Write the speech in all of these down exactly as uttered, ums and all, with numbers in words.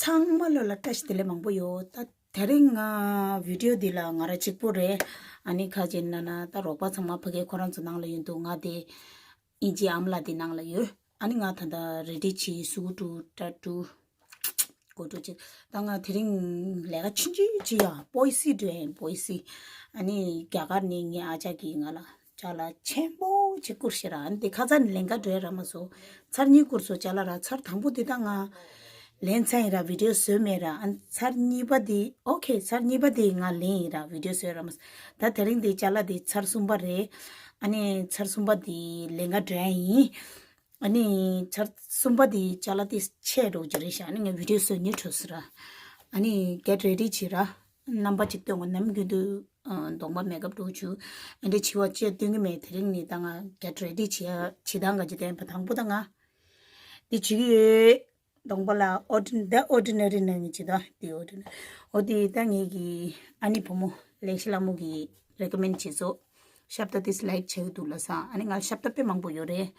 ཚང་མ་ལོ་ལ་བཀྲ་ཤིས་བདེ་ལེགས་མང་པོ་ཡོད། ད་དེ་རིང་ང་བི་ཌི་ཡོ་འདི་ལ་ང་རང་གཅིག་པོ་རེད། ཨ་ནི་ཁ་ཅིག་ན་ན་ད་རོགས་པ་ཚང་མ་ཕ་གི་ཁོ་རང་ཚོ་ནང་ལ་ཡོད་འདུག་ང་དེ་ཨིན་ཇི་ཨམ་ལ་དེ་ནང་ལ་ཡོད། ཨ་ནི་ང་ད་ལྟ་རེ་ཌི་བྱེད་སུ་ཀུ་ཀྲུ་ཏྲ་ཀྲུ་གོ་ཀྲུ་ཅིག་ད་ང་དེ་རིང་ལས་ཀ་ཆུང་ཆུང་ཅིག་ཡ་པོའི་སི་འགྲོ་ཡིན་པོའི་སི། ཨ་ནི་རྒྱ་གར་ནས་ངའི་ཨ་ཅག་གིས་ང་ལ་ཅ་ལག་ཆེན་པོ་ཅིག་བསྐུར་ཤག་ར། ཨ་ནི་དེ་ཁ་ཚ་ནས་ལེན་ག་འགྲོ་ཡ་རག་མ་སོང་། ཚར་གཉིས་བསྐུར་སོང་ཅ་ལག་ར། ཚར་དང་པོ་དེ་ད་ང་ལེན་ཚར་ཡིན་ར། བི་ཌི་ཡོ་བཟོས་མེད་ར། ཨ་ནི་ཚར་གཉིས་པ་དེ་ཨོ་ཁེ་ཚར་གཉིས་པ་དེ་ང་ལེན་ཡིན་ར། བི་ཌི་ཡོ་བཟོས་རག་མ་སོང་། ད་དེ་རིང་དེ་ཅ་ལག་དེ་ཚར་གསུམ་པ་རེད། ཨ་ནི་ཚར་གསུམ་པ་དེ་ལེན་ག་འགྲོ་ཡ་ཡིན། ཨ་ནི་ཚར་གསུམ་པ་དེ་ཅ་ལག་དེ་ཆད་འགྲོ་རྒྱུ་རེད་ཤག་ཨ་ནི་ངས་བི་ཌི་ཡོ་བཟོས་ནས་འཕྲོ་སི་ར། ཨ་ནི་གེཊ་རེ་ཌི་བྱེད་ར། རྣམ་པ་གཅིག་སྟོན་གོ་ནམ་རྒྱུན་དུ་གདོང་པ་མེག་ཨབ་འགྲོ་བཅུག་ཨ་འདྲ་བྱེད་པ་ཅེས་སྟོན་གི་མེད། དེ་རིང་ནི་ད་ང་གེཊ་རེ་ཌི་བྱེད་བྱེད་སྟངས་ག་ཅི་སྟོན་པ་དང་པོ་ད་ང་འདི་བྱེད་ཀྱི་ཡོད། གདོང་པ་ལ་ཨོ་ཌི་ད་ཨོ་ཌི་ནེ་རི་ནང་གི་བྱེད་སྟངས་འདི་ཨོ་ཌི་ནེ་རི་ཨོ་དེ་ད་ངེད་ཀྱི་ཨ་ནི་བུ་མོ་ལེགས་བཤད་ལྷ་མོ་གི་རེ་ཀོ་མེན་བྱེད་ཚོ། ཤབ་ཏ་དེ་སི་ལའིཀ་བྱེད་ཀྱི་འདུག་ལ་ས། ཨ་ནི་ང་ཤབ་ཏ་དཔེ་མང་པོ་ཡོད་རེད།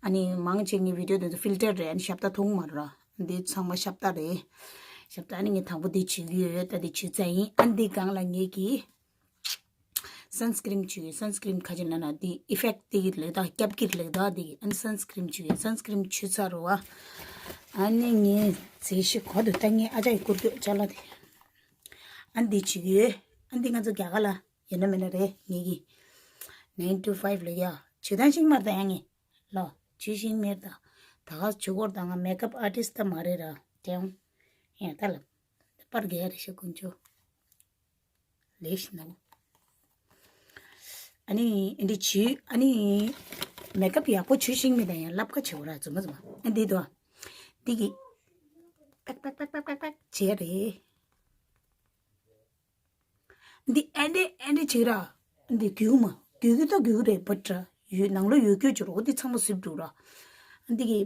ཨ་ནི་མང་ཆེ་ངའི་བི་ཌི་ཡོ་དེ་ཚོ་ཕིལ་ཊར་རེད། ཨ་ནི་ཤབ་ཏ་མཐོང་མ་རེད་ར། འདི་ཚང་མ་ཤབ་ཏ་རེད། ཤབ་ཏ་ཨ་ནི་ངས་དང་པོ་འདི་བྱེད་ཀྱི་ཡོད། ད་འདི་བྱེད་ཚར་ཡིན། ཨ་འདི་སྒང་ལ་ངེད་ཀྱི་སན་སི་ཀྲིན་བྱེད་ཀྱི་ཡོད། སན་སི་ཀྲིན་ཁ་ཅིག་ན་ན་འདི་ཨི་ཕེག་དེ་གི་ལེགས་ད་སྐྱབས་ཀྱི་ལེགས་ད་འདི་ཨ་ནི་སན་སི་ཀྲིན་བྱེད་ཀྱི་ཡོད། སན་སི་ཀྲིན་བྱེད་ཚར་རོ་བ། ཨ་ནི་ངས་མཛེས་ཤིག་གོ་འདུག་ད་ངས་ཨ་ཅག་གི་བསྐུར་གྱི་ཡོད་ཅ་ལག་དེ། ཨ་འདི་བྱེད་ཀྱི་ཡོད། ཨ་འདི་ང་ཚོ་རྒྱ་གར་ལ་ཡོད་ན་མེད་ན་རེད་ངེད་ཀྱི་ནའིན་ཊུ་ཕའིབ་ལ་ཡ་བྱེད་སྟངས་ཤིག་མར་ད་ཡང་ངས་ལོ་བྱེད་ཤིག་མེད་ད། ད་ག་བྱེད་སྐོར་ད་ང་མེག་ཨབ་ཨར་ཊིསི་ད་མ་རེད་ར། དེའང་ཡང་ད་ལ་པར་རྒྱག་རེ་ཤག་དཀོན་མཆོག་ལེགས་ཤིག་ན། ཨ་ནི་ཨ་འདི་བྱེད་ཨ་ནི་མེག་ཨབ་ཡག་པོ་བྱེད་ཤིག་མེད་ད་ཡང་ལབ་ཀ་བྱེད་འོ་ར་རྫུན་མ་རྫུན་མ། ཨ་འདི་དོ་འདི་གི་པེག་པེག་པེག་པེག་པེག་པེག་བྱེད་རེད། འདི་ཨེ་འདྲས་ཨེ་འདྲས་བྱེད་ར། འདི་རྒྱུག་མ་རྒྱུག་གི་ད་རྒྱུག་རེད་པ་ཏྲ། ཡོད་ནང་ལོགས་ཡོད་རྒྱུ་ཅིག་རོ། འདི་ཚང་མ་སིབ་འགྲོ་ར། འདི་གི་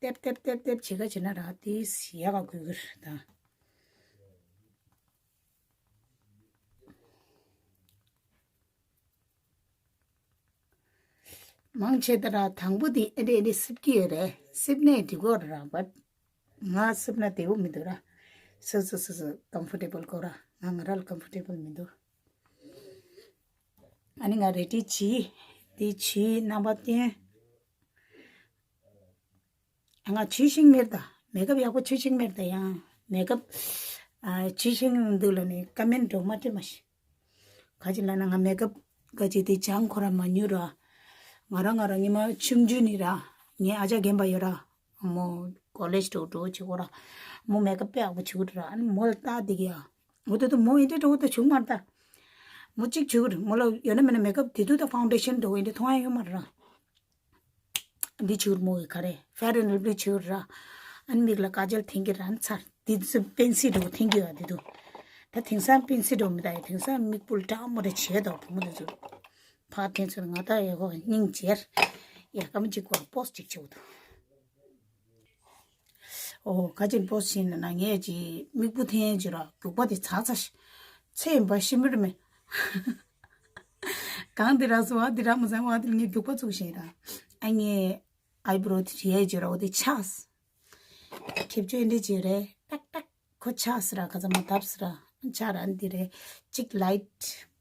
ཏེབ་ཏེབ་ཏེབ་ཏེབ་བྱེད་ག་བྱེད་ན་ར་དེ་ཡག་ག་རྒྱུག་གི་རེད་ད། མང་ཆེ་ད་ར་དང་པོ་དེ་ཨེ་འདྲས་ཨེ་འདྲས་སིབ་ཀྱི་ཡོད་རེད། སིབ་ནས་འགྲིག་གོ་ར་བ། ང་སིབ་ན་བདེ་བོ་མི་འདུག་ར། སོ་སོ་སོ་སོ་ཀམ་ཕོར་ཊེ་བལ་གོ་ར། ང་ང་ར་ལ་ཀམ་ཕོར་ཊེ་བལ་མི་འདུག་ཨ་ནི་ང་རེ་ཌི་བྱེད། འདི་བྱེད་རྣམ་པ་བསྟན། ང་བྱེད་ཤིང་མེར་ད། མེག་ཨབ་ཡག་པོ་བྱེད་ཤིང་མེར་ད་ཡང་། མེག་ཨབ་ཨ་བྱེད་ཤིང་འདུག་ལ་ནི་ཀ་མེན་འགྲོ་མ་སྤྲད་མ་ཤི། ག་ཅི་ལ་ན་ང་མེག་ཨབ་ག་ཅི་དེ་སྦྱང་ཁོ་ར་མ་ཉུ་ར། ང་ར་ང་ར་ཉི་མ་ཆུང་ཆུང་ནི་ར། ངའི་ཨ་ཅག་རྒན་པ་ཡོད་ར། མོ་ཀོ་ལེཇ་འགྲོ་འགྲོ་བྱེད་ཁོ་ར། མོ་མེག་ཨབ་དཔེ་ཡག་པོ་བྱེད་གོ་ར། ཨ་ནི་མོ་ལ་ལྟ་དེ་གི་ཡ། འོ་དེ་དུ་མོ་ཨིན་དྲེ་འགྲོ་ད་བྱུང་མ་ར་ད། མོ་གཅིག་བྱེད་གོ་ར། མོ་ལ་ཡོད་ན་མེད་ན་མེག་ཨབ་དེ་དུ་ད་ཕའུན་ཌེ་ཤན་འགྲོ་ཨིན་དྲེ་མཐོང་ཡ་ཡོད་མ་ར། འདི་བྱུར་མོ་གི་ག་རེ་ཧྥེར་ཨེན་ལབ་ལི་བྱུར་ར། ཨ་ནི་མིག་ལ་ཀ་ཇལ་འཐེན་གི་ར། ཨ་ནི་ཚར་འདི་ཚོ་པེན་སིལ་འགྲོ་འཐེན་གི་ཡོད་འདི་དུ། ད་དེང་སང་པེན་སིལ་འགྲོ་མི་ད་ཡ། དེང་སང་མིག་སྤུ་ལ་འདྲ་མོ་རེ་བྱས་དོ་བུ་མོ་འདི་ཚོ། ཕ་ཐེན་ཚོ་ང་ད་ཡ་ཧོ་སྙིང་རྗེར་ཡ་ཀ་མ་གཅིག་གོ་པོ་སི་གཅིག་བྱེད་དོ། ཨོ་ག་ཅིག་པོ་སི་ཡིན་ན་ངས་ཅི་མིག་སྤུ་འཐེན་ཅི་ར་རྒྱུག་པ་དེ་ཚ་ཚ་ཤི། ཚེ་ཡིན་པ་ཤི་མི་རུ་མེད། གང་དེ་ར་སོ་བ་དེ་ར་མ་ཚང་བ་དེ་ངས་རྒྱུག་པ་ཚུགས་ཤེས་ར། ཨ་ངས་ཨའི་བྷྲོ་དེ་རེད་ཅི་ར་འོ་དེ་ཆགས། ཁེབ་ཆོས་འདི་ཅི་རེད་ཏག་ཏག་ཁོ་ཆགས་སི་ར་ག་ཚ་མ་བཏབ་སི་ར་ཆགས་ར་འདི་རེད། གཅིག་ལའིཊ་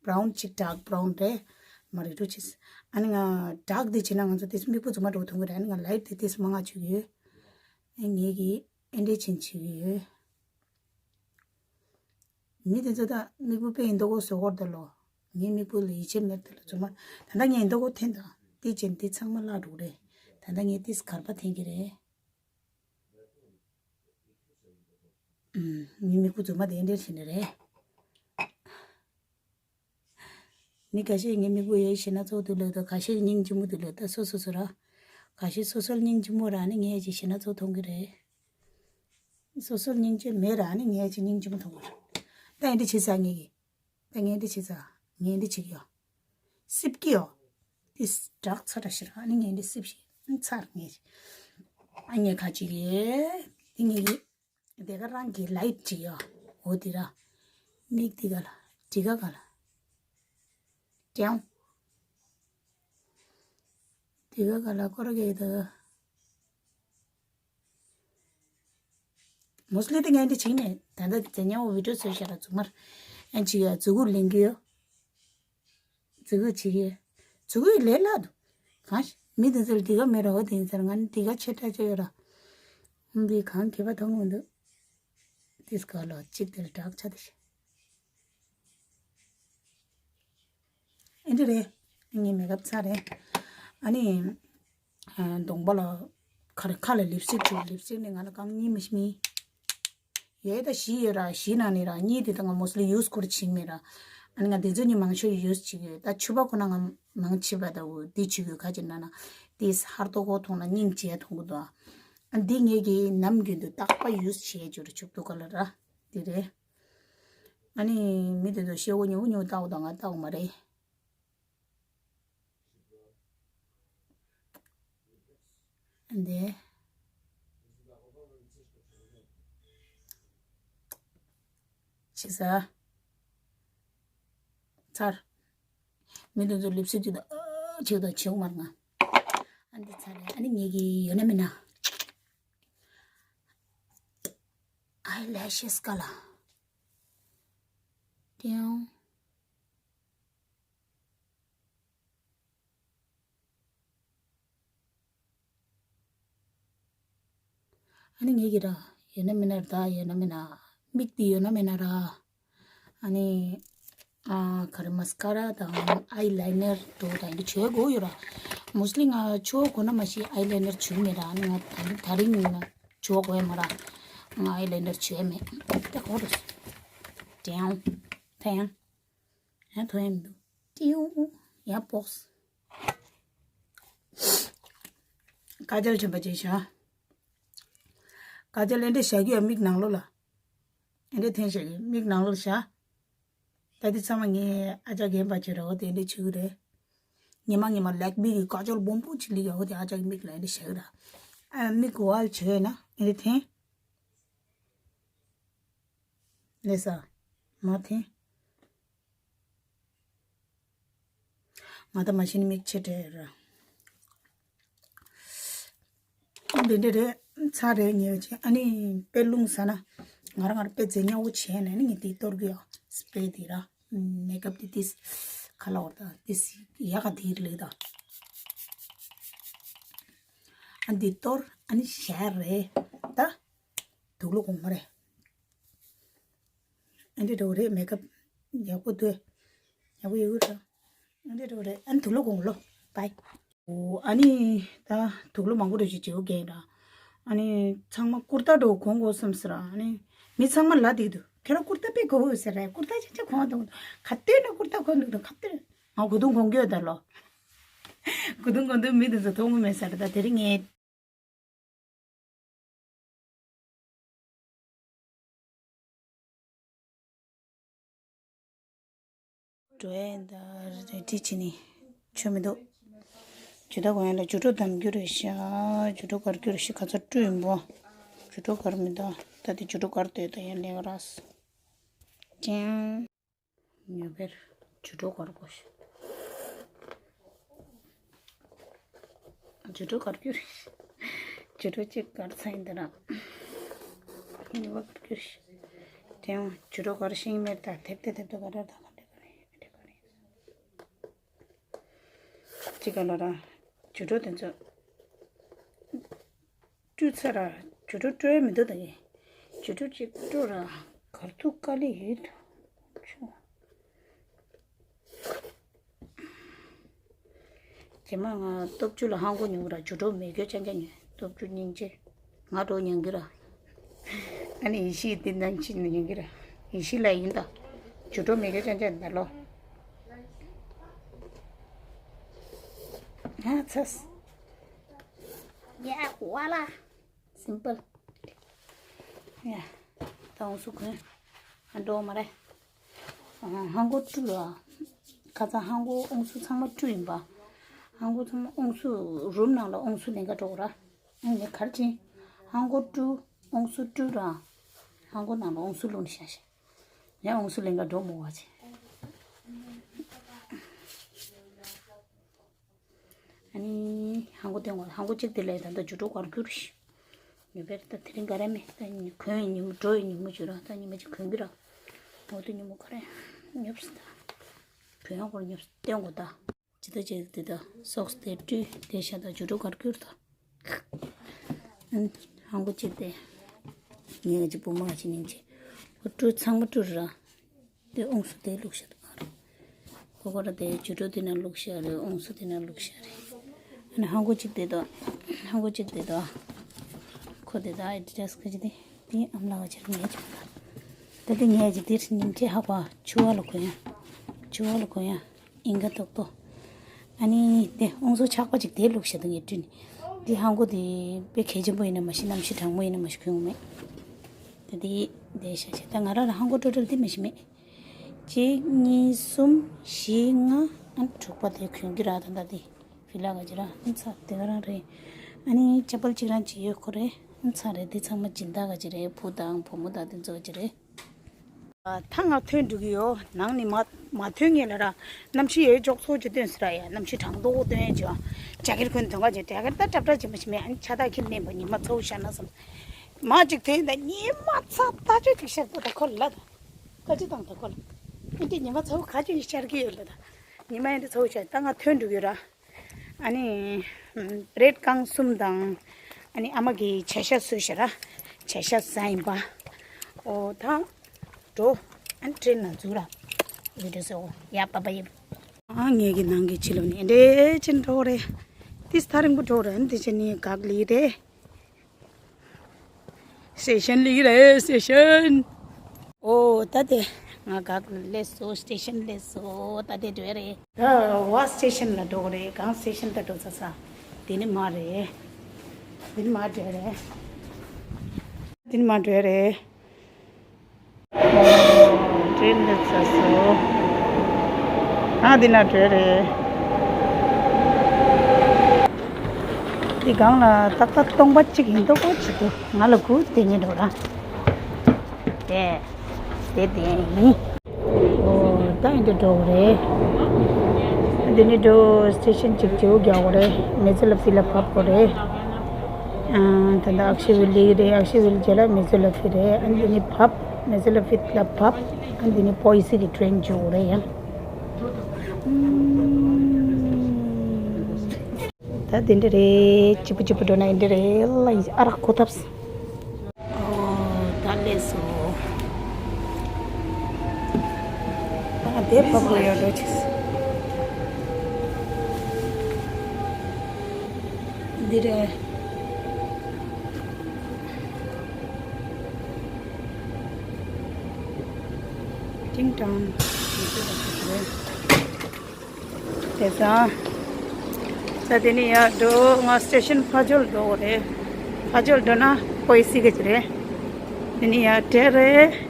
བྷ་རའུན་གཅིག་ཌརྐ་བྷ་རའུན་རེད། མ་རེད་འགྲོ་ཆེས། ཨ་ནི་ང་ཌརྐ་དེ་བྱས་ན་ང་ཚོ་དེ་མིག་སྤུ་རྫུན་མ་འགྲོ་ཐུང་གི་རེད། ཨ་ནི་ང་ལའིཊ་དེ་དེ་མ་ང་བྱུག་ཡོད། ཨ་ངས་གི་ཨེ་འདྲས་ཆེན་བྱེད་ཀྱི་ཡོད། མི་དེ་ཚོ་ད་མིག་སྤུ་དཔེ་ཡིན་མདོག་གོ་བཟོ་གོ་ར་ད་ལོ། ངའི་མིག་སྤུ་ལ་ཡིད་ཆེས་མེད་ད་ལོ་རྫུན་མ། ད་ལྟ་ངས་ཡིན་མདོག་གོ་འཐེན་ད། དེ་ཅན་དེ་ཚང་མ་བརླག་འགྲོ་གི་རེད། ད་ལྟ་ངས་ཏིས་གར་པ་འཐེན་གྱི་རེད། ཨུམ། ངའི་མིག་སྤུ་རྫུན་མ་དེ་འདྲས་བྱས་ནི་རེད། མི་ཁ་ཤས་ངའི་མིག་སྤུ་ཡའི་ཞེ་ན་ཚོགས་འདུག་ལབ་ད། ཁ་ཤས་སྙིང་རྗེ་མོ་འདུག་ལབ་ད། སོ་སོ་སོ་ར། ཁ་ཤས་སོ་སོར་སྙིང་རྗེ་མོ་ར་ནི་ངའི་ཅི་ཞེ་ན་ཚོགས་མཐོང་གི་རེད། སོ་སོར་སྙིང་རྗེ་མེད་ར་ནི་ངའི་ཅི་སྙིང་རྗེ་མོ་མཐོང་གི་རེད། ད་ཡིན་འདི་བྱེད་ས་ངེད་ཀྱི། ད་ངས་འདི་བྱེད་ས། ངས་འདི་བྱེད་ཀྱི་ཡོད། སིབ་ཀྱི་ཡོད། འདི་དྲག་ཚ་དྲག་ཞེ་ར་ནི་ངས་འདི་སིབ་ཞེ་ཚར་ངས། ཨ་ངས་ཁ་ཅིག་རེད། འདི་ངེད་ཀྱི། དེ་ག་རང་གི་ལའིཊ་ཅིག་ཡོད། འོ་དེ་ར། མིག་དེ་ག་ལ། དེ་ག་ག་ལ། ཀྲེའུ། དེ་ག་ག་ལ་ཀོ་ར་གེ་ད། མོ་སི་ལི་དེ་ངས་འདི་བྱེད་ནས་ད་ལྟ་རྫས་ཉམས་པོ་བི་ཌིའོ་བཟོས་བཞག་ལ་རྫུན་མར་ཨེ་ཅིག་ཡ་རྫུ་གུ་ལེན་གི་ཡོད། རྫུ་གུ་བྱེད་ཀྱི་ཡོད། རྫུ་གུ་ལས་སླ་འདུག་གང་ཞིག་མི་དེ་ཚོར་འདི་ག་མེད་ར་འོ་དེ་ཡིན་ཟེར། ང་ནི་འདི་ག་ཆེ་དྲགས་ཅིག་ཡོད་ར། འདི་གང་གི་པ་མཐོང་མི་འདུག་དེ་སྐོར་ལ་གཅིག་དེར་དྲག་ཆ་དེ་ཤི། ཨེ་འདྲ་རེད། ངའི་མེ་ཀབ་ཚར་རེད། ཨ་ནི། ཨ། གདོང་པ་ལ། ཁ་ལ་ཁ་ལ་ལིབ་སི་ཊིག་བྱུག་ལིབ་སི་ཊིག་ནི་ང་ལ་རྐང་གཉིས་མི་ཤི་མི། ཡོད་ད་བཞི་ཡོད་ར། བཞི་ནང་ནས་ར་གཉིས་དེ་ད་ང་མོ་སི་ལི་ཡུ་སི་ཁོ་ར་བྱེད་མེད་ར། ཨ་ནི་ང་དེ་ཚོ་གཉིས་མང་ཤོས་ཡུ་སི་བྱེད་ཀྱི་ཡོད། ད་ཕྱུ་པ་ཁོ་ན་ང་མང་ཆེ་བ་ད་འོ་འདི་བྱེད་ཀྱི་ཡོད། ག་ཅི་ན་ན་དེ་ཧར་ཏོ་ཁོ་མཐོང་ན་སྙིང་རྗེ་མཐོང་གི་འདུག་ཨ་འདི་ངེད་ཀྱི་ནམ་རྒྱུན་དུ་རྟག་པ་ཡུ་སི་བྱེད་ཀྱི་ཡོད་ར། ཕྱུག་ཏོ་ཁ་ལ་ར། དེ་རེད། ཨ་ནི་མི་དེ་ཚོ་ཤེལ་སྒོ་ཉོ་ཉོ་བཏགས་དང་ང་བཏགས་མ་རེད། འདི། ཆི་ཟ། ཚར། མི་དེ་ཚོ་ལིབ་སི་ཊིག་དང་ཨ་ཆེ་དང་ཆེ་བོ་མར་ང་། ཨ་འདི་ཚར་རེད། ཨ་ནི་ངེད་ཀྱི་ཡོད་ན་མིན་ན། ཨའི་ལེ་ཤེས་ཀ་ལ། ཏེའུ། ཨ་ནི་ངེད་ཀྱི་ར། ཡོད་ན་མིན་ན་ར། ད་ཡོད་ན་མིན་ན། མིག་དེ་ཡོད་ན་མིན་ན་ར། ཨ་ནི། ཨ་ག་རེ་མ་སི་ཀ་ར་དང་ཨའི་ལའི་ནར་འགྲོ་དང་འདི་བྱེད་དགོས་ཡོད་ར། མོ་སི་ལི་ང་ཆུ་བ་གོན་ན་མ་གཞི་ཨའི་ལའི་ནར་བྱུག་མེད་ར། ཨ་ནི་ང་ད་རིང་ད་རིང་ཡིན་ན་ཆུ་བ་གོན་ཡ་མ་ར། ང་ཨའི་ལའི་ནར་བྱུག་ཡ་མེད། ད་གོ་རེད། ཏེའུ། ཐེང་། ཡང་ཐོན་ཡ་མི་འདུག་ཏེའུ། ཡང་སྤོགས། ཀ་ཇལ་ཆེན་པོ་བྱས་བཞག་ཀ་ཇལ་ཨེ་འདྲས་བཞག་གི་ཡོད། མིག་ནང་ལོགས་ལ། ཨེ་འདྲས་འཐེན་བཞག་གི་མིག་ནང་ལོགས་བཞག་ད་འདི་ཚང་མ་ངས་ཨ་ཅག་རྒན་པ་བྱས་ར་འོ་དེ་འདྲས་བྱེད་གི་རེད། ཉི་མ་ཉི་མ་ལེག་མི་གི་ཀ་ཇལ་སྦོམ་པོ་ཅིག་ལི་ག་འོ་དེ་ཨ་ཅག་གི་མིག་ལ་ཨེ་འདྲས་བཞག་གི་ར། ཨ་མིག་གི་ཝལ་བྱས་ན་ཨེ་འདྲས་འཐེན། ལས་ས། མ་འཐེན། ང་ད་མ་གཞི་ནས་མིག་ཆེ་དྲགས་ར། འདི་འདྲ་རེད། ཚར་རེད་ཉེ་བ་ཅིག་ཨ་ནི་དཔེ་རླུང་ཟ་ན། ང་རང་ང་རང་དཔེ་རྫས་ཉག་པོ་བྱས་ན་ནི་ངས་དེ་གཏོར་གི་ཡོད། སི་པེ་རེ་དེ་ར། མེ་ཀབ་དེ་ཏིས། ཁ་ལ་བོར་ད་ཏིས། ཡག་ག་དེ་རེད་ད། ཨ་འདི་གཏོར་ཨ་ནི་ཞར་རེད་ད། དུག་ལོག་གོང་མ་རེད། ཨ་འདྲས་འགྲོ་གི་རེད། མེ་ཀབ་ཡག་པོ་འདུག་ཡག་པོ་ཡོད་གི་རེད། ཨ་འདྲས་འགྲོ་གི་རེད། ཨ་ནི་དུག་ལོག་གོང་ལོ། བཱའི། ཨོ་ཨ་ནི་ད་དུག་ལོག་མང་པོ་འདྲ་ཞིག་བྱེད་དགོས་ཀྱི་ར། ཨ་ནི་ཚང་མ་ཀུར་ཏ་འདྲ་གོན་དགོས་བསམ་ཟེར་ར། ཨ་ནི་མི་ཚང་མ་ལབ་བསྡད་འདུག་ཁྱེད་རང་ཀུར་ཏ་དཔེ་གོ་གི་ཟེར་ར། ཀུར་ཏ་ཅི་ཅི་གོན་འདུག་ཁ་གཏད་ནས་ཀུར་ཏ་གོན་འདུག་ཁ་གཏད། ང་གོས་ཐུང་གོན་གྱི་ཡོད་ད་ལོ། གོས་ཐུང་གོན་དུས་མི་དེ་ཚོ་མཐོང་གི་མེད་ཟེར་ར། ད་དེ་རིང་ངས། འགྲོ་ཡས་ད་རེ་ཌི་བྱས་ནས་ཆོ་མི་འདུག་ཇུ་ཏོ་གོན་ཡ་ལ་ཇུ་ཏོ་བསྡམ་རྒྱུ་རེད་ཤག་ཇུ་ཏོ་གར་རྒྱུ་རེད་ཤག་ག་ཚོད་སྤྲོད་ཡིན་པོ། ཇུ་ཏོ་གར་མི་འདུག་ད་དེ་ཇུ་ཏོ་གར་སྡོད་ད་ཡན་ལེགས་ར། ཅན། ཉོ་བེར་ཇུ་ཏོ་གར་དགོས་ཤག་ཇུ་ཏོ་གར་རྒྱུ་རེད། ཇུ་ཏོ་གཅིག་གར་ཚར་ཡིན་ད་ར། ཉོ་བ་གར་རྒྱུ་རེད། དེ་ཡང་ཇུ་ཏོ་གར་ཤེས་མེད་ད། དེབ་དེ་དེབ་ཏོ་གར་ར་ད་ག་འདྲ་ག་རེ་ཨ་འདྲ་ག་རེ། གཅིག་ག་ལ་ར། ཇུ་ཏོ་དེ་ཚོ། བཀྲུས་ཚར་ར། ཇུ་ཏོ་བཀྲུ་ཡ་མི་འདུག་ད་ངས། ཇུ་ཏོ་གཅིག་བཀྲུ་ར། གར་ཐུག་དཀའ་ལས་ཡོད་དོ། ཆུ། རྗེས་མ་ང་སྟོབས་བཅུ་ལ་ཧང་གོ་ཉོ་གི་ར། ཇུ་ཏོ་མེད་རྒྱུ་ཅང་ཅང་ཉོ། སྟོབས་བཅུ་སྙིང་རྗེ། ང་འགྲོ་ཉན་གི་ར། ཨ་ནི་ཡེ་ཤེས་འདི་ནང་ཕྱིན་ནས་ཉན་གི་ར། ཡེ་ཤེས་ལ་ཡིན་ད། ཇུ་ཏོ་མེད་རྒྱུ་ཅང་ཅང་ད་ལོ། ང་ཚ། ཡ་ཝ་ལ། སིམ་པལ། ཡ། ད་ཨོང་སུ་གོན། ཨ་འགྲོ་མ་རེད། ཧང་གོ་བཀྲུས་ལ། ཁ་སང་ཧང་གོ་ཨོང་སུ་ཚང་མ་བཀྲུས་ཡིན་པ། ཧང་གོ་ཚང་མ་ཨོང་སུ་རུམ་ནང་ལ་ཨོང་སུ་ལེན་ག་འགྲོ་གོ་ར། ཨ་ནི་གར་ཕྱིན། ཧང་གོ་བཀྲུས། ཨོང་སུ་བཀྲུས་ར། ཧང་གོ་ནང་ལ་ཨོང་སུ་བླུགས་ནས་བཞག་ཤག་ཡང་ཨོང་སུ་ལེན་ག་འགྲོ་མོ་བ་ཆེ། ཨ་ནི་ཧང་གོ་སྟེང་བ་ཧང་གོ་གཅིག་དེ་ལས་ད་ལྟ་ཇུ་ཏོ་གར་རྒྱུ་རེད། ཉི་མ་ད་དེ་རིང་ག་རེ་མེད། ད་ཉི་གོན་ཉི་མ་འགྲོ་ཡི་ཉི་མ་བྱོས་ར། ད་ཉི་མ་ཅིག་གོན་གི་ར། འོ་ད་ཉི་མ་ག་རེ་ཉོབ་སི་ད། གོན་ཡང་གོ་ཉོབ་སི་སྟོན་གོ་ད། ཇི་ལྟ་ཅིག་དེ་ད་སོགས་དེ་བཀྲུས་དེ་ཤ་ད་ཇུ་འགྲོ་གར་གྱུར་ད། ཧང་གོ་ཅིག་དེ། ངས་ཅིག་པུ་མ་ཅིག་ཉིན་ཅིག་འོ་བཀྲུས་ཚང་མ་བཀྲུས་ར། དེ་ཨོང་སུ་དེ་བླུགས་ཤ་ད་ཨ་རོ། ཁོ་ཁོ་ར་དེ་ཇུ་འགྲོ་དེ་ན་བླུགས་ཤ་རེད། ཨོང་སུ་དེ་ན་བླུགས་ཤ་རེད། ཨ་ནི་ཧང་གོ་ཅིག་དེ་ད། ཧང་གོ་ཅིག་དེ་ད། ཁོ་དེ་ད་ཨེ་ཌི་ཌ་སི་ག་ཅི་དེ། དེ་ཨམ་ལགས་ཀྱིས་ངས་བྱུང་ད། ད་དེ་ངས་ཀྱི་དེར་ཉིན་ཁྲི་ཧ་པ་ཆུ་བ་ལ་གོན་ཡ། ཆུ་བ་ལ་གོན་ཡ། ཨིན་ག་ཏོག་ཏོ། ཨ་ནི་དེ་ཨོང་སོ་ཆག་པ་ཅིག་དེ་བླུགས་ཤ་ད་ངས་བཀྲུས་ནི། དེ་ཧང་གོ་དེ་དཔེ་གལ་ཆེན་པོ་ཡིན་ན་མ་ཤི་གནམ་གཤིས་གྲང་མོ་ཡིན་ན་མ་ཤི་གོན་གོ་མེད། དེ་དེ་དེ་ཤ་ཤ་ད་ང་ར་ར་ཧང་གོ་ཊོ་ཊལ་དེ་མ་ཤི་མེད། གཅིག་གཉིས་གསུམ་བཞི་ལྔ་ཨ་དྲུག་པ་དེ་གོན་གི་ར་ད་ད་དེ། ཕི་ལ་ག་ཅི་ར་ཨ་ཚ་དེ་ག་རང་རེད། ཨ་ནི་ཅ་པལ་གཅིག་རང་ཅིག་ཡོད་ཁོ་རེད། ཨ་ཚ་རེད། དེ་ཚང་མ་སྦྱིན་བདག་ག་ཅི་རེད། བུ་དང་བུ་མོ་དང་དེ་ཚོ་ག་ཅི་རེད། ད་ང་ཐོན་འགྲོ་གི་ཡོད། ནང་ནས་མ་མ་ཐོན་ངེས་ལ་ར། གནམ་གཤིས་ཡོད་ཅོག་ཚོ་ཅིག་སྟོན་ཟེར་ཡ། གནམ་གཤིས་གྲང་མདོག་སྟོན་ཡ་ཅིག་ཇ་གེར་གོན་དོན་ག་ཅིག་ཇ་གེར་ད་ཀྲབ་ཀྲབ་ཅིག་མ་ཤི་མེད། ཨ་ནི་ཆ་ད་ཁྱེར་ནས་པ་ཉི་མ་ཚ་བོ་ཤར་ན་བསམ། མ་ཅིག་ཐོན་ད་ཉི་མ་ཚ་ད་ཅོ་ཅིག་ཤར་ད་ད་ཁོ་ལ་ད། ཁ་ཅིག་དང་ད་ཁོ་ལ། ཨ་འདི་ཉི་མ་ཚ་བོ་ཁ་ཅིག་ཤར་གི་ཡོད་ལ་ད། ཉི་མ་ཨ་འདི་ཚ་བོ་ཤར་ད་ང་ཐོན་འགྲོ་གི་ཡོད་ར། ཨ་ནི་བྲེད་རྐང་གསུམ་དང་། ཨ་ནི་ཨ་མ་གིས་བྱ་ཤ་བཟོས་ཤག་ར། བྱ་ཤ་ཟ་ཡིན་པ། ཨོ་ད་འགྲོ། ཨ་ནི་ཊེན་ལ་འཛུལ་ར། བི་ཌི་ཡོ་བཟོ། ཡ་པ་པ་ཡེ། ཨ་ངེད་ཀྱི་ནང་གི་ཕྱི་ལོགས་ནས་འདྲེ་ཅན་འགྲོ་རེད། ཏིས་ཐ་རིང་པོ་འགྲོ་རེད། འདི་ཅན་ནི་གག་ལི་རེད། སི་ཊེ་ཤན་ལི་རེད། སི་ཊེ་ཤན། ཨོ་ད་དེ་ང་གག་ལི་སླེབས་སོང་། སི་ཊེ་ཤན་སླེབས་སོང་། ད་དེ་འགྲོ་རེད། ད་བ་སི་ཊེ་ཤན་ལ་འགྲོ་རེད། གང་སི་ཊེ་ཤན་ད་འགྲོ་ཚ་ཚ། དེ་ནི་མ་རེད། དེ་ནི་མ་འགྲོ་རེད། དེ་ནི་མ་འགྲོ་རེད། ཊེན་སླེབས་ཚར་སོང་། ཨ་འདི་ན་འགྲོ་རེད། འདི་སྒང་ལ་ཏག་ཏག་སྟོང་པ་གཅིག་ཡིན་མདོག་ཅིག་འདུག་ང་ལ་སྒུག་བསྡད་ཉེ་འགྲོ་ར། དེ་དེ་དེ་ཡིན། ཨོ་ད་འདི་འགྲོ་དགོས་རེད། འདི་ནས་འགྲོ་སི་ཊེ་ཤན་གཅིག་བརྗེ་པོ་རྒྱག་དགོས་རེད། མེ་ཛོ་ལ་ཕི་ལ་བབས་དགོས་རེད། ཨ་ད་ད་ཨག་ཤི་ཝེ་ལི་རེད། ཨག་ཤི་ཝེ་ལི་རྗེས་ལ་མེ་ཛོ་ལ་ཕི་རེད། ཨ་འདི་ནས་བབས། མེ་ཛོ་ལ་ཕི་ལ་བབས། ཨ་འདི་ནས་པོ་ཨི་སི་གི་ཊེན་འཇུག་དགོས་རེད་ཡ། ད་འདི་འདྲ་རེད། གཅིག་པུ་གཅིག་པུ་འགྲོ་ན་འདི་འདྲ་རེད་ལ། ཨ་རག་གོ་ཐབས། ཨོ་ད་སླེབས་སོང་། ད་དེ་བབས་དགོས་ཡོད་འགྲོ་ཅིག་འདི་རེད། ཀྲིང་ཀྲང་། དེ་ཙང་། ད་དེ་ནས་ཡར་འགྲོ། ང་སི་ཊེ་ཤན་ཕ་ཇོ་ལ་འགྲོ་དགོས་རེད། ཕ་ཇོ་ལ་འགྲོ་ན་པོ་ཨི་སི་གི་ཅི་རེད། དེ་ནས་ཡར་ཊེན་རེད།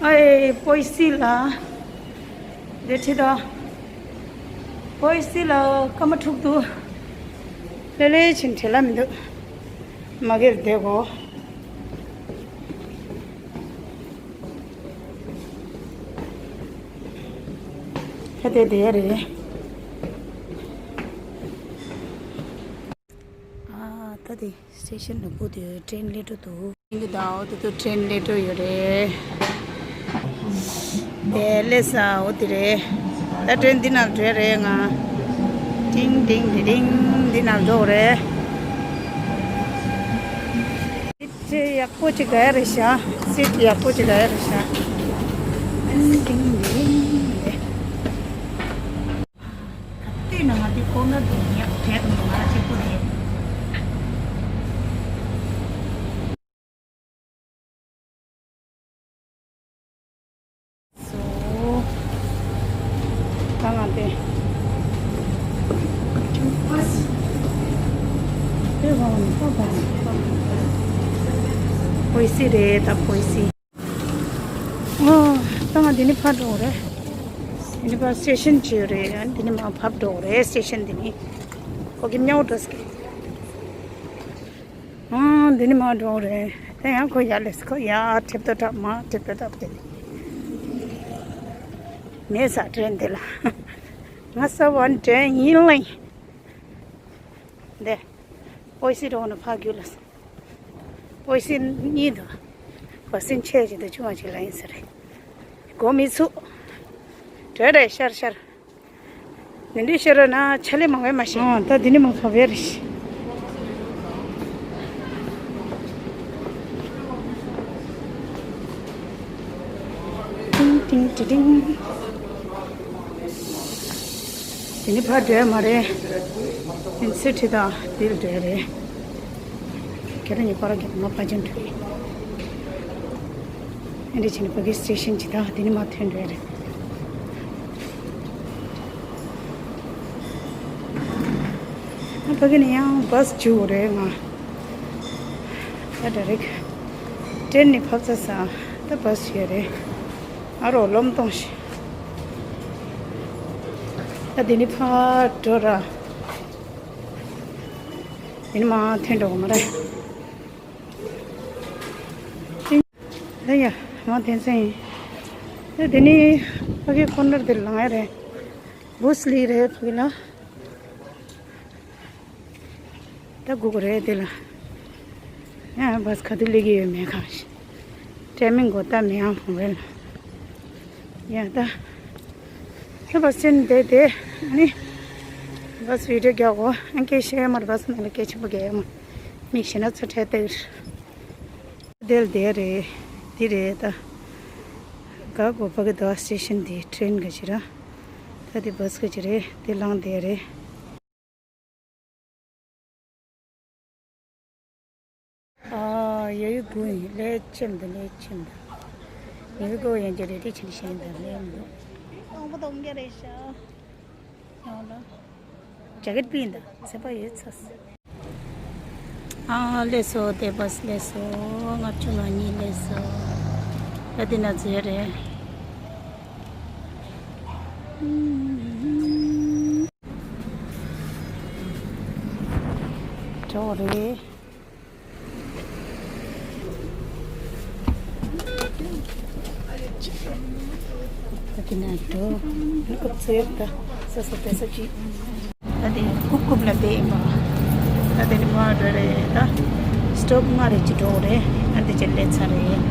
ཨེ་པོ་ཨི་སི་ལ། དེ་ཁྲིད་དོ། པོ་ཨི་སི་ལ་སྐར་མ་དྲུག་འདུག་ལེ་ལེ་ཕྱིན་བྲེལ་ལ་མི་འདུག་མ་གིར་བསྡད་གོ། ད་དེ་དེ་རེད། ཨ་ད་དེ་སི་ཊེ་ཤན་ནང་སྒུག་བསྡད་ཡོད། ཊེན་སླེབས་འགྲོ་འདུག་འདི་ད་འོ་དེ་ཚོ་ཊེན་སླེབས་འགྲོ་ཡོད་རེད། དེ་སླེབས་ས་འོ་དེ་རེད། ད་ཊེན་འདི་ནང་འགྲོ་རེད་ང་། ཏིང་ཏིང་ཏི་ཏིང་འདི་ནང་འགྲོ་རེད། སི་ཊི་ཡག་པོ་ཅིག་ག་ཡ་རེད་ཤག་སི་ཊི་ཡག་པོ་ཅིག་ག་ཡ་རེད་ཤག་ཏིང་ཏིང་ཏི་ཏིང་རེད། ག་དུས་ན་ང་དེ་ཀོ་ནར་དུ་ཡག་བྲལ་དུ་ང་ལ་གཅིག་པོ་རེད། སོ། ད་ང་དེ། དེ་བ་བ་ནི་པ་པ་ནི་པ། པོ་ཨི་སི་རེད་ད་པོ་ཨི་སི། ཨོ། ད་ང་འདི་ནས་ཕར་འགྲོ་དགོས་རེད། འདི་ནས་ཕར་སི་ཊེ་ཤན་ཅིག་ཡོད་རེད། འདི་ནས་མར་བབས་འགྲོ་དགོས་རེད་སི་ཊེ་ཤན་འདི་ནས། ཁོ་གི་མཉམ་འགྲོ་སྐད། ཨང་། འདི་ནི་མ་འགྲོ་རེད། དེ་ཡང་ཁོ་ཡར་སླེབས། ཁོ་ཡར་ཁྲིད་དོ་འདྲ་མར་ཁྲིད་དོ་འདྲ་དེ། མེད་ས་དྲན་དེ་ལ། ང་ས་བ་འདྲེན་ཡིན་ལེ། འདི། ཨོ་སི་རོང་ནས་ཕར་རྒྱུག་ལ། ཨོ་སི་གཉིས་དང་། བ་སྲིན་ཆེ་ཅིག་དང་ཆུང་བ་ཅིག་ལ་ཡིན་ས་རེད། གོ་མི་ཚུགས། བྲོས་རེད་ཤར་ཤར། འདི་འདྲའི་ཤར་ན་ཆ་ལེ་མང་བས་མ་ཤེས། ཨ། ད་འདི་ནི་མ་ཕབ་པས་རེད། ཏིང་ཏིང་ཏི་ཏིང་། དེ་ནི་ཕར་འགྲོ་ཡ་མ་རེད། དེ་ཚེ་ཁྲི་དང་དེར་འགྲོ་ཡ་རེད། ཁྱེད་རང་གཉིས་པར་རྒྱབ་ང་ཕར་ཕྱིན་འགྲོ་ཡི། ཨ་འདྲ་བྱས་ནས་ཕ་གི་སི་ཊེ་ཤན་གྱི་ད་དེ་ནི་མར་ཐོན་འགྲོ་ཡ་རེད། ཨ་ཕ་གི་ནས་ཡང་བྷ་སི་འཇུག་དགོས་རེད་ང་། ད་ཌའི་རེག་ཊི་ཊེན་ནས་ཕབ་ཚར་ས། ད་བྷ་སི་ཡོད་རེད། ཨ་རོ་ལོམ་གཏོང་ཞིག་ད་དེ་ནི་ཕར་འགྲོ་ར། དེ་ནི་མར་ཐོན་འགྲོ་གི་མ་རེད། ད་ཡ་མར་ཐོན་ཚར་ཡིན། ད་དེ་ནི་ཕ་གི་ཁོ་ནར་དེར་ལངས་ཡ་རེད། བྷུ་སི་ལི་རེད་ཕ་གི་ལ། ད་སྒུག་དགོས་རེད་དེ་ལ། ཡང་བྷ་སི་ག་དུས་སླེབས་ཀྱི་ཡོད་མེད་གང་ཤེས། ཊའི་མིང་གོ་ད་མི་ཡང་ཕོང་རེད་ལ། ཡང་ད། ད་བྷ་སི་ཅན་བསྡད་དེ། ཨ་ནི། བྷ་སི་བི་ཌི་ཡོ་རྒྱག་གོ་ཨ་སྐད་ཤེས་མར་བྷ་སི་ནང་ལ་སྐད་ཆེན་པོ་རྒྱག་ཡ་མ། མིག་ཤེས་ན་ཚོ་ཁྲལ་སྟེར། དེ་ལ་དེ་རེད། དེ་རེད་ད། ག་གོ་ཕ་གི་ད་སི་ཊེ་ཤན་དེ་ཊེན་ག་ཅི་ར། ད་དེ་བྷ་སི་ག་ཅི་རེད་དེ་ལངས་དེ་རེད། ཨ། ཡ་ཡུ་གུ་ཡིན་ལས་ཅན་དུ་ལས་ཅན་དུ། ཡ་ཡུ་གུ་ཡན་གྱི་རེ་ཏི་ཆིན་ཤེན་དུ་ལས་མི་འདུག་ཨོང་པོ་དོང་ག་རེ་ཤ། ཡང་ལ། ཇ་ཀེ་ཊི་པིན་དུ་ཚེ་པ་ཡོད་ཚ། ཨ། ལས་སོ་དེ་བས་ལས་སོ། ལྔ་བཅུ་ང་གཉིས་ལས་སོ། ད་དེ་ན་ཟེར་རེད། འགྲོ་རེད། ད་དེ་ན་འགྲོ། ལུག་ཚོས་ད་ས་ས་དེ་ས་ཅི། ད་དེ་རྐུབ་རྐུབ་ལ་དེ་ཡིན་པ། ད་དེ་ནི་མ་འགྲོ་རེད་ད། སི་ཊོབ་ལྔ་རེ་ཅི་འགྲོ་རེད། ཨ་འདི་ཅི་ལས་ཚར་རེད།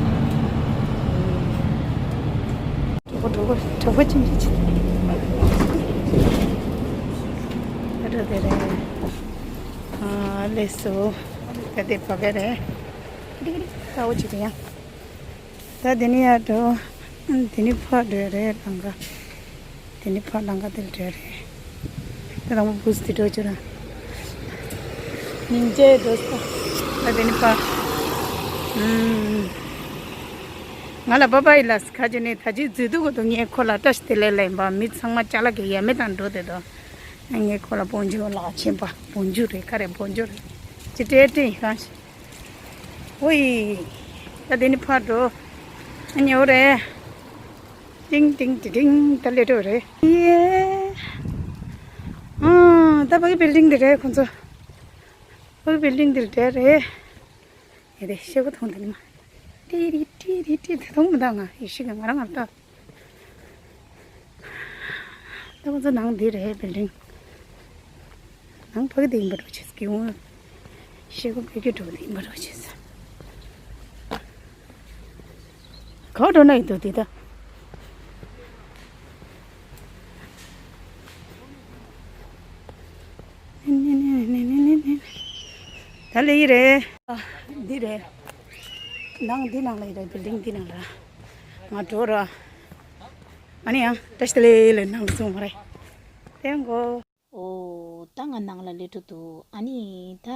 གྲོགས་པོ་གྲོགས་པོ་གྲོགས་པོ་ཅི་འདྲ་ཅི། ད་འགྲོ་དེ་རེད། ཨ་ལས་སོ། ད་དེ་ཕ་གི་རེད། ཀྲིག་ཀྲིག་ཀའོ་ཅི་རེད་ཡ། ད་དེ་ནི་ཡར་འགྲོ། དེ་ནི་ཕར་འགྲོ་རེད་ལམ་ཁ། དེ་ནི་ཕར་ལམ་ཁ་དེར་འགྲོ་རེད། ད་དང་པོ་བུས་དེ་འགྲོ་བཅུག་ར། སྙིང་རྗེ་འགྲོ་ས། ད་དེ་ནི་ཕར། ཨུམ། ང་ལ་བྷ་བྷའི་ལབ་ཁ་ཅིག་ནས་ད་ཅི་འཛུལ་དུས་གོ་དུ་ངས་ཁོ་ལ་བཀྲ་ཤིས་བདེ་ལེགས་ལབ་ཡིན་པ། མི་ཚང་མ་ཅ་ལག་གི་ཡ་མེད་དང་འགྲོ་དེ་དོ། ངས་ཁོ་ལ་བོན་ཇུ་ལག་ཆེན་པ་བོན་ཇུ་རེད་ག་རེ་བོན་ཇུ་རེད། ཅི་སྤྲད་སྤྲད་ཡིན་གང་ཤེས། ཨོ་ཡི། ད་དེ་ནི་ཕར་འགྲོ། ཨ་ཉོ་རེད། ཏིང་ཏིང་ཏི་ཏིང་ད་ལེ་འགྲོ་རེད། ཡེ། ཨ། ད་ཕ་གི་བིལ་ཌིང་འདི་རེད་ཁོང་ཚོ། ཕ་གི་བིལ་ཌིང་འདི་རེད་རེད། ཡེ་རེད་ཤེལ་སྒོ་མཐོང་དེ་ནི་མ། ཏི་རི་ཏི་རི་ཏི་དེ་མཐོང་མི་འདུག་ང་ཡེ་ཤེས་གི་ང་རང་ང་ལྟ། ད་ཁོང་ཚོ་ནང་འདི་རེད་བིལ་ཌིང་། ནང་ཕ་གི་དེ་ཡིན་པ་འགྲོ་ཆེ་སྐྱིད་འོང་། ཤེལ་སྒོ་ཕ་གི་འགྲོ་དེ་ཡིན་པ་འགྲོ་ཆེ་ས། ག་འགྲོ་ན་ཡིན་འདུག་དེ་ད། ད་ལེ་ཡི་རེད། འདི་རེད། ནང་འདི་ནང་ལ་ཡི་རེད་བིལ་ཌིང་འདི་ནང་ལ། ང་འགྲོ་ར། ཨ་ནི་ཡང་བཀྲ་ཤིས་བདེ་ལེགས་ལ་ནང་ལ་སོང་བ་རེད། དེ་མགོ། ཨོ། ད་ང་ནང་ལ་སླེབས་འགྲོ་འདུག་ཨ་ནི་ད་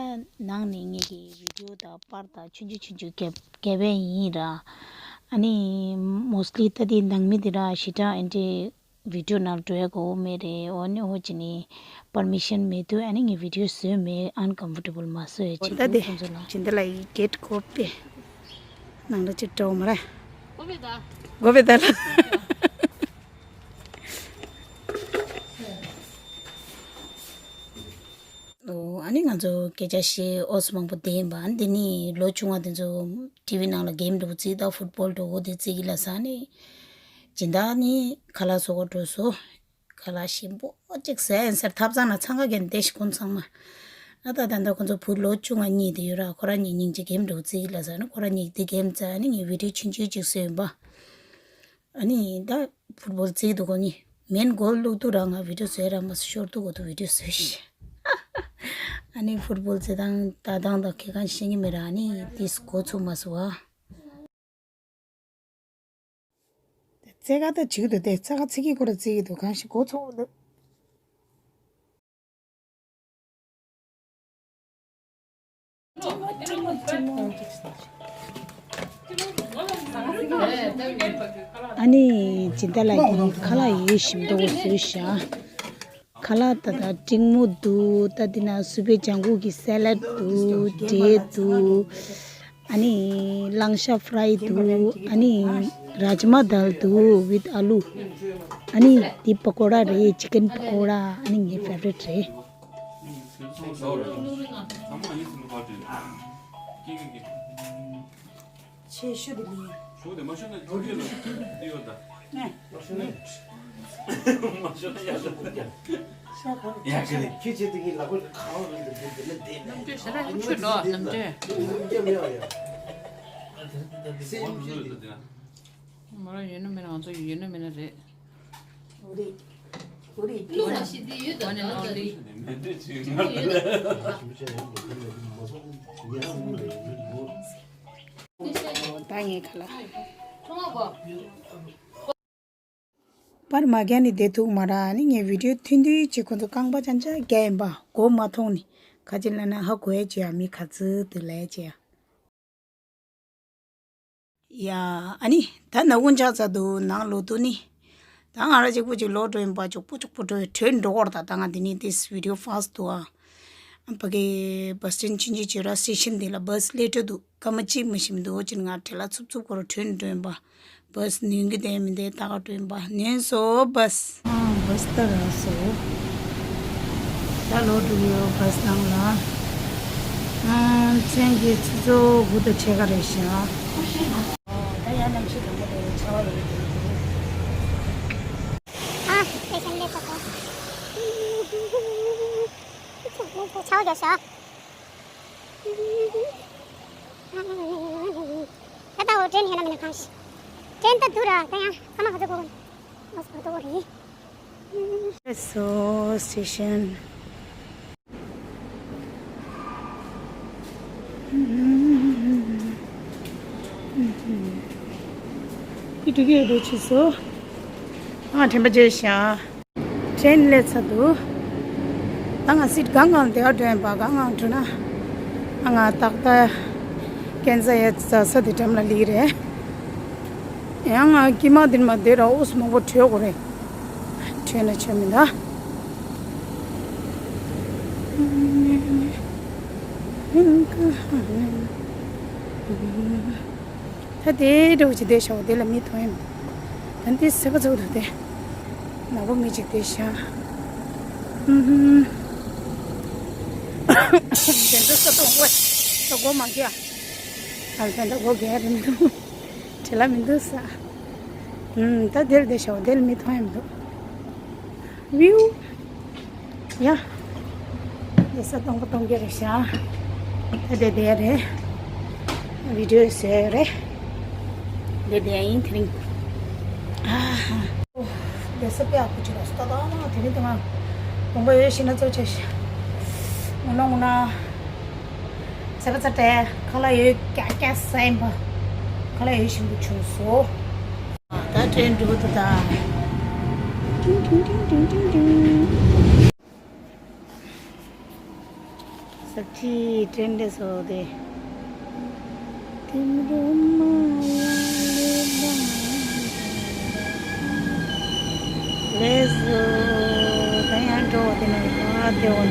ནང་ནས་ངེད་ཀྱི་བི་ཌིའོ་དང་པར་དང་ཆུང་ཆུང་ཆུང་ཆུང་རྒྱབ་རྒྱབ་པ་ཡིན་ར། ཨ་ནི་མོ་སི་ལི་ད་དེ་ནང་མི་དེ་ར་ཞེ་དྲག་ཨེ་འདྲས་བི་ཌིའོ་ནང་འགྲོ་ཡ་གོ་མེད་རེད། འོ་ནི་ཧོ་ཅི་ནི་པར་མི་ཤན་མེད་དུས་ཨ་ནི་ངས་བི་ཌིའོ་བཟོས་མེད། ཨན་ཀམ་ཕོར་ཊེ་བལ་མ་བཟོས་ཡ་ཅི་ད་དེ་ཁོང་ཚོ་ལ་ཇི་འདི་ལ་ཡི་གེ་ཊི་གོ་པེ་ནང་ལ་ཅི་འགྲོ་མ་རེད། གོ་པེ་ད་ལ། ཨོ། ཨ་ནི་ང་ཚོ་སྐད་ཆ་བཤད་ཨོ་སི་མང་པོ་བསྡད་ཡིན་པ། ཨ་ནི་དེ་ནི་ལོ་ཆུང་བ་དེ་ཚོ་ཊི་ཝི་ནང་ལ་གེམ་འདྲ་པོ་རྩེ་དང་ཕུཊ་བོལ་འདྲ་པོ་དེ་རྩེ་གི་ལ་ས་ནི་སྦྱིན་བདག་ནི་ཁ་ལག་བཟོ་ག་འགྲོ་སོང་། ཁ་ལག་ཞིམ་པོ་གཅིག་ཟས་ཡིན་ཟེར་ཐབ་ཚང་ན་འཚང་ཁ་གན་བསྡད་ཤག་ཁོང་ཚང་མ། ཨ་ད་ད་ད་ཁོང་ཚོ་བུ་ལོ་ཆུང་བ་གཉིས་དེ་ཡོད་ར། ཁོ་རང་གཉིས་སྙིང་རྗེ་གེམ་འདྲ་པོ་རྩེ་གི་ལ་ས་ནི་ཁོ་རང་གཉིས་དེ་གེམ་རྩེ། ཨ་ནི་ངས་བི་ཌི་ཡོ་ཆུང་ཆུང་གཅིག་བཟོས་ཡིན་པ། ཨ་ནི་ད་ཕུཊ་བོལ་རྩེ་འདུག་གོ་ནི། མེན་གོལ་བླུག་དུས་རང་ང་བི་ཌི་ཡོ་བཟོས་ར་མ་ཤོར་དུས་གོ་དུ་བི་ཌི་ཡོ་བཟོས་ཤག་ཨ་ནི་ཕུཊ་བོལ་རྩེ་སྟངས་ལྟ་སྟངས་དང་ཁྱེད་རང་ཤེས་ཀྱི་མེད་ར། ཨ་ནི་དེས་འགོ་ཚུགས་མ་སོང་བ། རྩེ་ག་ད་བྱེད་ཀྱི་འདུག་སྟེ། རྩེ་ག་ཚིག་གི་སྐོར་རྩེ་གི་འདུག་གང་ཞིག་འགོ་ཚུགས་འདུག་ཨ་ནི་སྦྱིན་བདག་ལགས་ཀྱིས་ཁ་ལག་ཡོད་ཞིམ་མདོག་བཟོས་ཤག་ཁ་ལག་ད་ད་ཀྲིང་མོ་འདུག་ད་འདི་ན་སུ་པའི་ལྗང་གུ་གི་སེ་ལད་འདུག་འབྲས་འདུག་ཨ་ནི་གླང་ཤ་ཕ་རའི་འདུག་ཨ་ནི་རཱཇ་མ་དཱལ་འདུག with ཨ་ལུ། ཨ་ནི་འདི་པ་ཀོ་ར་རེད། ཅི་ཀན་པ་ཀོ་ར། ཨ་ནི་ངའི་ཕེ་ཝ་རི་ཊི་རེད། ཆེ་ཤོས་དེ་ལས། ཤོག་དེ་མ་ཤོག་ན་ཅི་ཡོད་ལ་འདི་ཡོད་ད། ནས། མ་ཤོག་ན་ཡ་ཤོག་ཀུན་ཀྱང་། ཤ་གང་ཡ་ཁ་ནས་ཁྱི་ཆེ་དེ་གི་ལ་ཁོ་ཁ་བ་རེད་དེ་དེ་ལ་དེ་ནས། རྣམ་དཔྱོད་ཞེ་དྲག་ཡིན་ཆུ་འགྲོ་རྣམ་དཔྱོད། རྣམ་དཔྱོད་མེད་པ་ཡ། སེམས་ཤེས་དེ། མ་ར་ཡོད་ན་མེད་ན་ང་ཚོ་ཡོད་ན་མེད་ན་རེད། འོ་རེད། འོ་རེད། བླུགས་མ་ཤེས་དེ་ཡོད་དམ། མ་ནས་ནང་ལི། མེད་དུས་ཅིག་ང་ལ། ད་ངས་ཁ་ལག་ཐོང་གོ། པར་མ་རྒྱག་ནི་བསྡད་ཐུབ་མ་ར། ནི་ངས་བི་ཌི་ཡོ་ཐུང་ཐུང་ཅིག་ཁོ་ཚོ་རྐང་པ་ཅན་ཅག་རྒྱག་ཡིན་པ། མགོ་མ་མཐོང་ནི། ཁ་ཅིག་ལ་ན་ཧ་གོ་ཡ་ཅི་ཡ་མི་ག་ཚོད་དུ་ལས་ཅི་ཡ། ཡ། ཨ་ནི་ད་ནག་ཁུང་ཆགས་ཚར་འདུག་ནང་ལོག་ཏུ་ནི། ད་ང་རང་གཅིག་པུ་གཅིག་ལོག་འགྲོ་ཡིན་པ། ཅོག་པོ་ཅོག་པོ་འགྲོ་ཡི་བྲོས་འགྲོ་གོ་ར། ད་ད་ང་འདི་ནི་this video fast འདུག་ཨ། ཕ་གི་བྷ་སི་སི་ཊེན་ཆུང་ཆུང་བྱོས་ར། སི་ཊེ་ཤན་འདི་ལ་བྷ་སི་ལེ་ཊར་འདུག་སྐར་མ་གཅིག་མ་ཞིག་མི་འདུག་ཅིག་ང་བྲེལ་ལ་འཚུབ་འཚུབ་ཁོ་ར་བྲོས་འགྲོ་ཡིན་པ། བྷ་སི་ནུན་གི་དེ་མི་དེ་ད་ག་འགྲོ་ཡིན་པ། ནུན་སོང་བྷ་སི། ཨ། བྷ་སི་ད་རག་སོང་། ད་ལོག་འགྲོ་གི་ཡོད་བྷ་སི་ནང་ལ། ཨ། མཚན་གྱི་ཆུ་ཚོད་དགུ་དང་ཕྱེད་ཀ་རེད་ཤག་ད་ཡང་གནམ་གཤིས་དྭངས་པོ་རེད། ཆར་པ་ཡོད་རེད། ཨ། སི་ཊེ་ཤན་སླེབས་ཚར་སོང་། ཆར་པ་རྒྱག་ཤག་ད་ལྟ་འོ་ཊེན་ཧེ་ན་མིན་ན་གང་ཤི། ཊེན་ད་དུ་ར་ད་ཡང་ཁ་མ་ཁ་ཚོ་གོ་གོ་ནི། ཨོ་སི་པ་ཏོ་རི། སོ་སི་ཊེ་ཤན། ཨི་ཏུ་གི་རུ་ཆི་སོ། ཨ་དྲན་པ་བརྗེད་ཤག་ཊེན་སླེབས་ཚར་འདུག་ད་ང་སིཊ་གང་གང་དེ་ག་འགྲོ་ཡིན་པ། གང་གང་འགྲོ་ན། ཨ་ང་ཏག་ཏག་ཀན་ས་ཡ་ཙ་ས་དེ་འགྲམ་ལ་ལི་རེད། ཡང་ང་ཀི་མ་དེ་མ་དེ་ར་ཨོ་སི་མང་པོ་བྲོས་དགོས་རེད། བྲོས་ན་ཆོ་མི་འདའ། ད་དེ་འདྲ་བོ་ཅིག་བསྡད་ཤག་དེ་ལ་མི་མཐོང་ཡ་མི་འདུག་ད་འདི་སེ་བ་ཚོ་འདུག་དེ་ནག་པོ་མི་ཅིག་བསྡད་ཤག་དེ་འདྲ་ས་དོང་བས་ད་སྒོ་མ་རྒྱག་ཨ་དེ་འདྲ་སྒོ་རྒྱག་རེད་མི་འདུག་བྲེལ་ལ་མི་འདུག་ས། ད་དེར་བསྡད་ཤག་དེ་ལ་མི་མཐོང་ཡ་མི་འདུག་ཝིའུ། ཡ། ལས་ས་སྟོང་པ་སྟོང་རྒྱ་རེད་ཤག་ད་དེ་དེ་རེད། བི་ཌི་ཡོ་བཟོས་རེད། དེ་དེ་ཡིན་དེ་རིང་། ཨ། ལས་ས་དཔེ་ཡག་པོ་ཅིག་རག་སོང་། ད་ད་ང་དེ་རིང་དེ་ང་དགོངས་པ་ཡོད་ཤི་ན་ཚོ་ཆེ་ཤི། འོ་ན་འོ་ན། ཚ་པ་ཚ་དྲས་ཁ་ལག་ཡོད་ཀྱག་ཀྱག་ཟ་ཡིན་པ། ཁ་ལག་ཡོད་ཞིམ་པོ་བྱུང་སོང་། ད་ཊེན་འགྲོ་འདུག་ད། ཏིང་ཏིང་ཏིང་ཏིང་ཏིང་ཏིང་། ས་ཁྲི་ཊེན་འདྲེ་སོ་དེ། ཏིང་རུ་མ་ཡ་ལེ་བ། ལེ་སོ། ད་ཡང་འགྲོ་བ་དེ་ན་ཡ་དེ་འོ།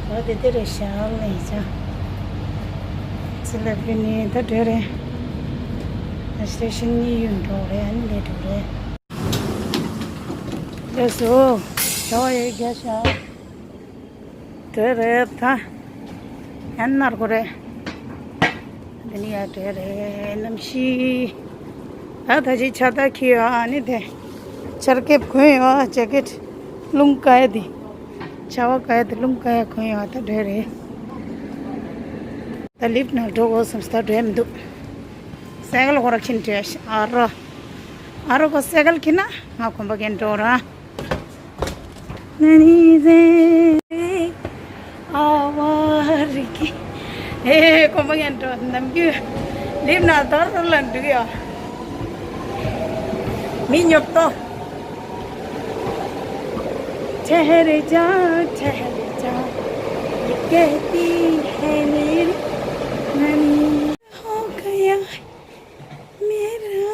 ད་དེ་དེ་རེད་ཤག་ལེ་ཅང་། ཚི་ལ་བི་ནི་ད་འགྲོ་རེད། ད་སི་ཊེ་ཤན་གཉིས་ཡོད་འགྲོ་རེད། ཨ་ནི་ལེ་འགྲོ་རེད། ལགས་སོ། ཞོགས་ཡོད་རྒྱ་ཤག་དེ་རེད་ད། ཡང་ནར་གོ་རེད། འདི་ནི་ཡ་དེ་རེད་གནམ་གཤིས། ད་ད་ཅི་ཆར་ད་ཁི་ཡོད་ཨ་ནི་དེ། ཆར་ཀེབ་གོན་ཡོད་ཨ་ཇེ་ཀེཊ། རླུང་ཀ་ཡ་དེ། ཆར་བ་ཀ་ཡ་དེ་རླུང་ཀ་ཡ་གོན་ཡོད་ཨ་ད་དེ་རེད། ད་ལིབ་ནང་འགྲོ་དགོས་བསམ་སྟེ་ད་འགྲོ་མི་འདུག་སའི་ཀལ་ཁོ་ར་ཁྱིན་བྲེ་ཨ་རོ། ཨ་རོ་ཁོ་སའི་ཀལ་ཁྱིན་ན་ང་གོམ་པ་གན་འགྲོ་ར། ན་ནི་ཟེ། ཨ་བ་རི་ཀི། ཨེ་གོམ་པ་གན་འགྲོ་ནམ་རྒྱུན། ལིབ་ན་དོར་རོ་ལ་འགྲིག་ཡོ། མི་ཉོབ་ཏོ། ठहर जा, ठहर जा, ये कहती है मेरी नैनी। हो गया मेरा,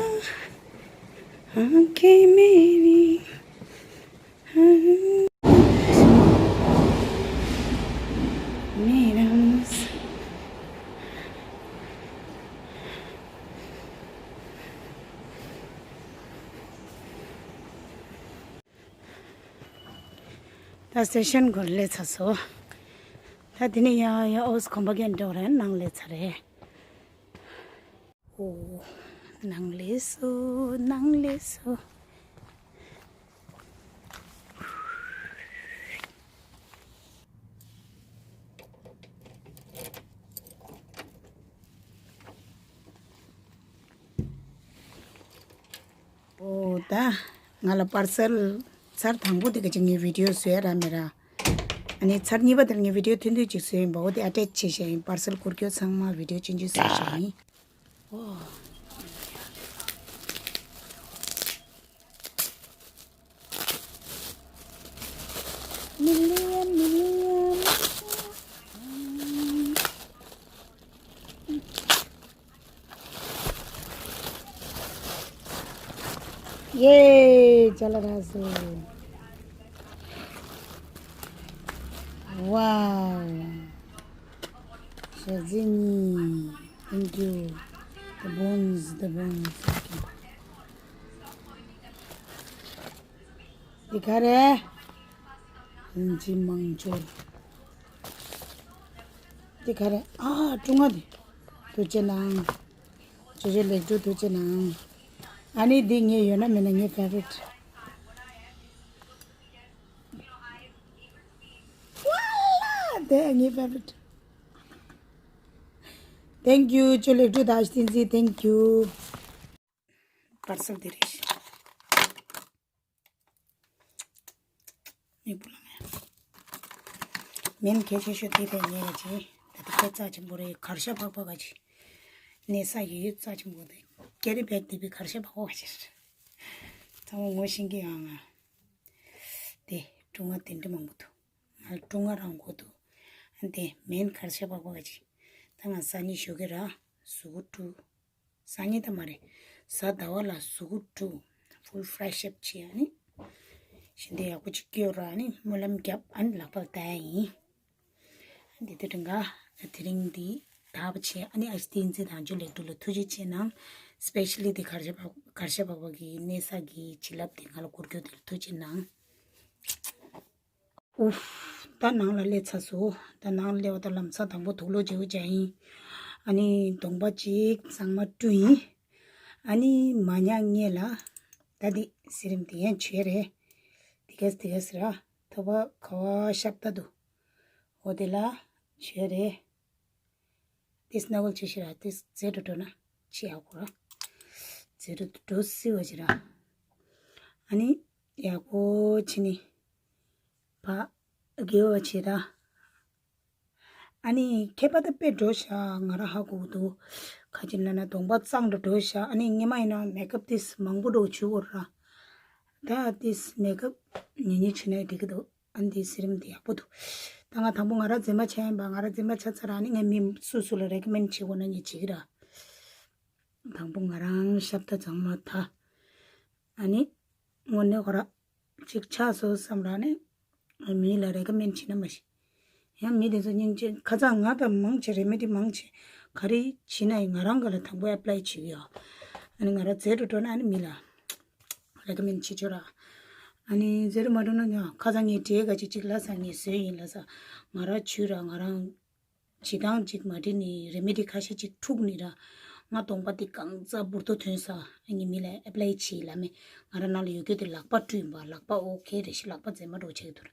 आंखें मेरी, हाँ, मेरा। ད་སེ་ཤན་གོ་ལེ་ཚ་སོ། ད་དེ་ནས་ཡ་ཡ་ཨོས་གོམ་པ་གན་འགྲོ་རན་ནང་ལེ་ཚ་རེད། ཨོ། ནང་ལེ་སོ་ནང་ལེ་སོ། ཨོ་ད། ང་ལ་པར་སལ་ཚར་དང་པོ་དེ་ག་ཅིག་ངའི་བི་ཌིའོ་བཟོས་ར་མེད་ར། ཨ་ནི་ཚར་གཉིས་པ་དེར་ངའི་བི་ཌིའོ་ཐུང་ཐུང་ཅིག་བཟོས་ཡིན་པ་འོ་དེ་ཨ་ཊེཆ་བྱས་བཞག་ཡིན། པར་སལ་བསྐུར་རྒྱུ་ཚང་མ་བི་ཌིའོ་ཆུང་ཆུང་བཟོས་བཞག་ཡིན། ཨོ། Million, million. ཡེ། ཅ་ལག་རག་སོང་། Wow. ཞེ་ཟིན། Thank you. The bones, the bones. འདི་ག་རེ། ཡིན་གཅིག་མང་ཆོར། འདི་ག་རེ། ཨ་ཀྲུང་ང་འདི། ཐུགས་རྗེ་གནང་། ཇོ་ཇོ་ལེགས་འགྲུབ་ཐུགས་རྗེ་གནང་། ཨ་ནི་འདི་ངའི་ཡོད་ན་མེད་ན་ངའི་ཕེ་ཝ་རིཊ། དེ་ངའི་ཕེ་ཝ་རིཊ། Thank you. ཇོ་ལེགས་འགྲུབ་དང་བསྟན་འཛིན། Thank you. པར་སེལ་དེ་རེད། མིག་སྤུ་ལ་མེད། མེན་གལ་ཆེ་ཤོས་དེ་རེད་ངས་རེད་ཅེ། ད་དེ་སྐད་རྩ་ཆེན་པོ་རེད། གར་ཤ་བག་ཕབ་ག་ཅི། གནས་ས་ཡོད་ཡོད་རྩ་ཆེན་པོ་དེ། ཀེ་རི་བེག་དེ་བི་གར་ཤ་བག་ཕབ་ག་ཅི། ཚང་མ་ངོ་ཤེས་ཀྱི་ཡོད་ང་། དེ་ཀྲུང་ང་དེ་འདྲ་མང་པོ་འདུག་ང་ཀྲུང་ང་རང་གོ་འདུག་ཨ་འདི་མེན་གར་ཤ་བག་ཕབ་ག་ཅི། ད་ང་ས་ནི་ཞོགས་ཀས་ར་གཟུགས་པོ་བཀྲུ། སང་ཉིན་ད་མ་རེད། གཟའ་ཟླ་བ་ལ་གཟུགས་པོ་བཀྲུ། ཧྥུལ་ཕེ་རེཤ་ཨབ་བྱེད་ཨ་ནི། ཞི་བདེ་ཡག་པོ་ཅིག་སྐྱེའོ་ར་ཨ་ནི་སྨོན་ལམ་རྒྱབ་ཨ་ནི་ལག་པ་བརྡ་ཡ་ཡིན། ཨ་འདི་དུ་དྲན་ག་དེ་རིང་འདི་ད་བ་བྱེད་ཨ་ནི་ཨ་ཞི་བསྟན་འཛིན་དང་ཇོ་ལེགས་འགྲུབ་ལ་ཐུགས་རྗེ་ཆེ་གནང་། སི་པེ་ཤ་ལི་འདི་གར་ཤ་བག་གར་ཤ་བག་ཕབ་གི་གནས་ས་གི་བྱིན་རླབས་དེ་ང་ལ་བསྐུར་རྒྱུ་དེ་ལ་ཐུགས་རྗེ་གནང་། ཨུབ། ད་ནང་ལ་སླེབས་ཚར་སོང་། ད་ནང་སླེབས་པ་ད་ལམ་སང་དང་པོ་དུག་ལོག་བརྗེ་པོ་བྱ་ཡིན། ཨ་ནི་གདོང་པ་གཅིག་གཙང་མ་བཀྲུ་ཡིན། ཨ་ནི་མ་ཉལ་སྔོན་ལ་ད་འདི་སི་རིམ་དེ་ཡན་བྱོས་རེད། དེ་གས་དེ་གས་ར་ཐོ་བ་ཁ་བ་ཤབ་ད་འདུག་འོ་དེ་ལ་བྱོས་རེད། དེ་སྣ་བོལ་ཆེ་ཤི་ར་དེ་རྫས་འགྲོ་འགྲོ་ན་ཆེ་ཡག་གོ་ར། རྫས་འགྲོ་འགྲོ་སི་བ་ཅི་ར། ཨ་ནི་ཡག་པོ་ཆི་ནི། བ་དགེ་བ་ཆེ་ར། ཨ་ནི་ཁྱད་པར་དུ་དཔེ་འགྲོ་ཤག་ང་ར་ཧ་གོ་གི་འདུག་ཁ་ཅིག་ལ་ན་གདོང་པ་གཙང་འགྲོ་འགྲོ་ཤག་ཨ་ནི་སྔོན་མ་ཡིན་ན་མེ་ཀབ་དེ་མང་པོ་འགྲོ་བྱུག་གོ་ར། ད་དེ་མེ་ཀབ་ཉུང་ཉུང་བྱུག་ན་འགྲིག་གི་འདུག་ཨ་ནི་དེ་སི་རིམ་དེ་ཡག་པོ་འདུག་ད་ང་དང་པོ་ང་ར་རྫུན་མ་ཆགས་ཡིན་པ། ང་ར་རྫུན་མ་ཆགས་ཚར་ཨ་ནི་ངས་མི་སུ་སུ་ལ་རེ་ཀོ་མེན་ཌི་བྱེད་དགོས་ན་ངས་བྱེད་ཀྱི་ར། དང་པོ་ང་རང་ཤབ་ད་གཙང་མ་ད། ཨ་ནི་དངོས་གནས་ཁོ་ར་གཅིག་ཆགས་སོང་བསམ་ར་ནི་མི་ལ་རེ་ཀོ་མེན་ཌི་བྱེད་ན་མ་ཤེས། ཡང་མི་དེ་ཚོ་སྙིང་རྗེ་ཁ་སང་ང་ད་མང་ཆེ་རེ་མེ་ཌི་མང་ཆེ་ག་རེ་བྱེད་ན་ཡིན་ང་རང་ག་ལ་དང་པོ་ཨེ་པ་ལའི་བྱེད་ཀྱི་ཡོད། ཨ་ནི་ང་ར་རྫས་འགྲོ་འགྲོ་ན་ཨ་ནི་མི་ལ་རེ་ཀོ་མེན་ཌི་བྱེད་ཆོག་ར། ཨ་ནི་ཟེར་མ་འགྲོ་ན་ཡང་ཁ་སང་ངས་འབྲས་ག་ཅིག་ཅིག་ལ་ས་ངས་བཟོས་ཡིན་ལ་ས། ང་རང་ཆུ་ར་ང་རང་བྱེད་སྟངས་ཅིག་མ་འགྲིག་ནི་རེ་མེ་ཌི་ཁ་ཤས་ཅིག་འཁྲུག་ནི་ར། ང་གདོང་པ་དེ་གང་ཙམ་འབུར་ཏོ་ཐོན་ས། ཨ་ནི་མི་ལ་ཨེ་པ་ལའི་བྱེད་ལ་མེ། ང་རང་ནང་ལ་ཡོད་རྒྱུ་དེ་ལག་པ་བཀྲུས་ཡིན་པ། ལག་པ་ཨོ་ཁེ་རེད་ཤི། ལག་པ་མཛེས་མ་འགྲོ་ཆགས་ཀྱི་འདུག་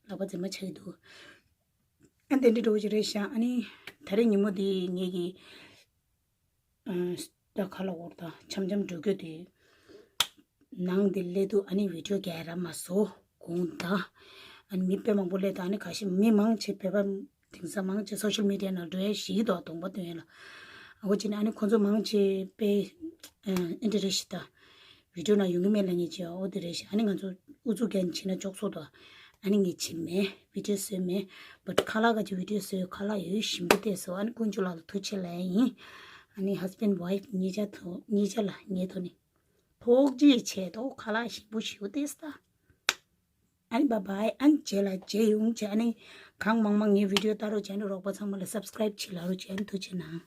ལག་པ་མཛེས་མ་ཆགས་ཀྱི་འདུག་ཨ་དེ་འདྲ་འགྲོ་གི་རེད་ཤག་ཨ་ནི་ད་རེས་ཉིན་མོ་དེ་ངེད་ཀྱི་ཨ་ད་ག་ལ་འོར་ད་འཆམ་འཆམ་འགྲོ་རྒྱུ་དེ། ནང་དེ་སླེབས་དུས་ཨ་ནི་བི་ཌི་ཡོ་རྒྱག་ར་མ་བཟོ་དགོངས་དག་ཨ་ནི་མི་དཔེ་མང་པོ་སླེབས་དུས་ཨ་ནི་ཁ་ཤས་མི་མང་ཆེ་བོད་པ་དེང་སང་མང་ཆེ་སོ་ཤལ་མི་ཌི་ཡ་ནང་འགྲོ་ཡ་ཞིག་དོ་གདོང་པ་སྟོན་ཡ་ལ། ཨ་འོ་ཅི་ནི་ཨ་ནི་ཁོང་ཚོ་མང་ཆེ་དཔེ་ཨ་ཨིན་ཊི་རེ་སི་ཊི་ད་བི་ཌི་ཡོ་ནང་ཡོང་གི་མེད་ལ་ངས་བྱས་འོ་དེ་རེད་ཤག་ཨ་ནི་ང་ཚོ་ཨུ་ཚུགས་རྒྱག་བྱས་ན་ཅོག་སོ་དོ། ཨ་ནི་ངས་བྱས་མེད་བི་ཌི་ཡོ་བཟོས་མེད། བཊ་ཁ་ལག་ག་ཅིག་བི་ཌི་ཡོ་བཟོས་ཁ་ལག་ཡོད་ཞིམ་པོ་བལྟས་སོ། ཨ་ནི་དཀོན་མཆོག་ལགས་ལ་ཐུགས་རྗེ་ཆེ་ལབ་ཡ་ཡིན། ཨ་ནི་ཧས་བྷེན་ཌི་ཝའི་ཕི་གཉིས་ཆ་ཐོག་གཉིས་ཆ་ལ་ངའི་ཐོག་ནས། ཐུགས་རྗེ་ཆེ། དོ་ཁ་ལག་ཞིམ་པོ་ཞིག་ཏེ་སྟ། ཨ་ནི་བཱའི་བཱའི། ཨ་ནི་རྗེས་ལ་མཇལ་ཡོང་བྱས། ཨ་ནི་གང་མང་མང་ངའི་བི་ཌི་ཡོ་ལྟ་རོགས་བྱས། ཨ་ནི་རོགས་པ་ཚང་མ་ལ་སབ་སི་ཀ་རའིབ་བྱེད་ལ་རོགས་བྱས། ཨ་ནི་ཐུགས་རྗེ་གནང་།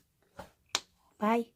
བཱའི།